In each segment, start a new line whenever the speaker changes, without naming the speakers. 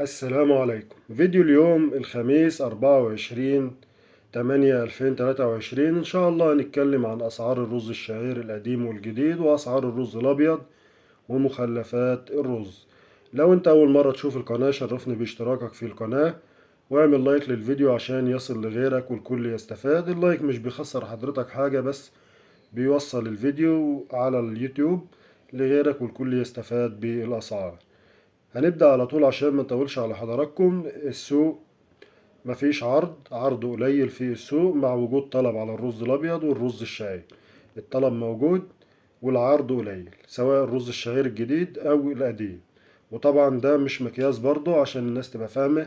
السلام عليكم. فيديو اليوم الخميس 24/8/2023، إن شاء الله هنتكلم عن أسعار الرز الشعير القديم والجديد وأسعار الرز الأبيض ومخلفات الرز. لو أنت أول مرة تشوف القناة شرفني باشتراكك في القناة واعمل لايك للفيديو عشان يصل لغيرك والكل يستفاد. اللايك مش بيخسر حضرتك حاجة، بس بيوصل الفيديو على اليوتيوب لغيرك والكل يستفاد بالأسعار. هنبدأ على طول عشان ما نطولش على حضراتكم. السوق مفيش عرض، عرض قليل في السوق مع وجود طلب على الرز الأبيض والرز الشعير. الطلب موجود والعرض قليل سواء الرز الشعير الجديد أو القديم، وطبعا ده مش مقياس برضو عشان الناس تبقى فاهمة.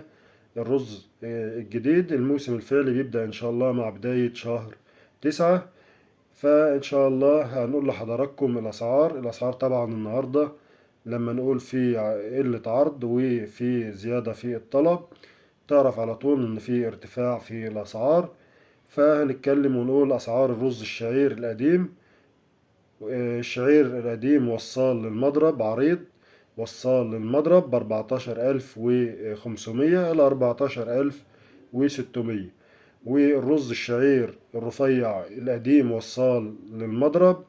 الرز الجديد الموسم الفعلي بيبدأ إن شاء الله مع بداية شهر 9، فإن شاء الله هنقول لحضراتكم الأسعار. الأسعار طبعا النهاردة لما نقول في قلة عرض وفي زيادة في الطلب تعرف على طول إن في ارتفاع في الأسعار. فهنتكلم ونقول أسعار الرز الشعير القديم. الشعير القديم وصال للمضرب عريض، وصال للمضرب ب14500 إلى 14600. والرز الشعير الرفيع القديم وصال للمضرب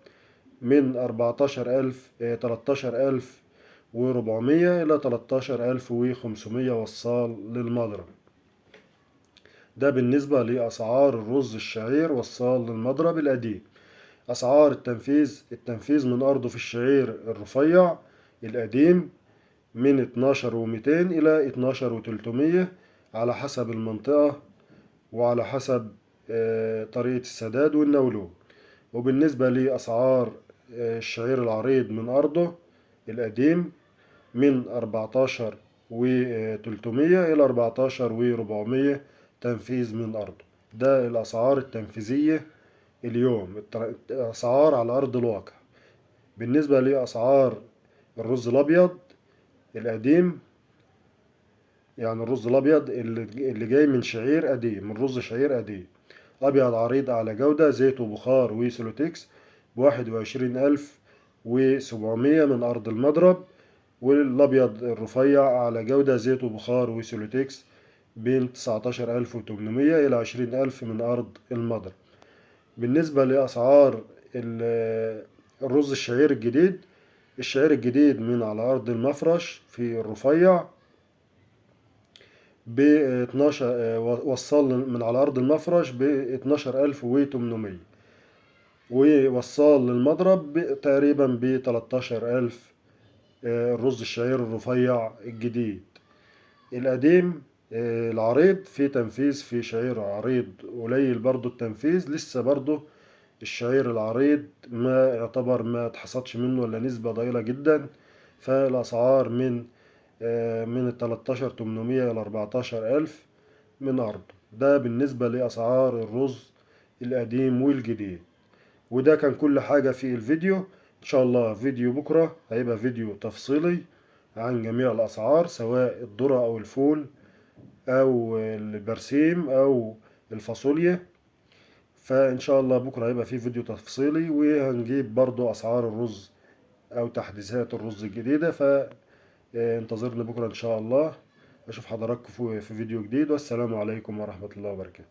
من 14000، 13400 إلى 13500 وصال للمضرب. ده بالنسبة لأسعار الرز الشعير وصال للمضرب القديم. أسعار التنفيذ من أرضه في الشعير الرفيع القديم من 12200 إلى 12300 على حسب المنطقة وعلى حسب طريقة السداد والنولون. وبالنسبة لأسعار الشعير العريض من أرضه القديم من 14300 إلى 14400 تنفيذ من أرضه. ده الأسعار التنفيذية اليوم، الأسعار على أرض الواقع. بالنسبة لأسعار الرز الأبيض القديم، يعني الرز الأبيض اللي جاي من شعير قديم، من رز شعير قديم أبيض عريض أعلى جودة، زيت وبخار وسولوتكس، ب21700 من أرض المضرب. والأبيض الرفيع أعلى جودة، زيت وبخار وسولوتكس، بين 19800 إلى 20000 من أرض المضرب. بالنسبة لأسعار الرز الشعير الجديد، الشعير الجديد من على أرض المفرش في الرفيع باتناشر، وصل من على أرض المفرش ب12800، ووصل للمضرب تقريبا ب13000. الرز الشعير الرفيع الجديد. القديم، العريض في تنفيذ في شعير عريض قليل برضو التنفيذ، لسه برضو الشعير العريض ما يعتبر ما اتحصدش منه ولا نسبة ضئيلة جدا. فالأسعار من التلتاشر تمنمية إلى 14000 من أرض. ده بالنسبة لأسعار الرز القديم والجديد. وده كان كل حاجة في الفيديو. إن شاء الله فيديو بكرة هيبقى فيديو تفصيلي عن جميع الأسعار، سواء الذرة أو الفول أو البرسيم أو الفاصوليا. فإن شاء الله بكرة هيبقى فيه فيديو تفصيلي، وهنجيب برضو أسعار الرز أو تحديثات الرز الجديدة. فانتظرنا بكرة إن شاء الله. أشوف حضراتكم في فيديو جديد، والسلام عليكم ورحمة الله وبركاته.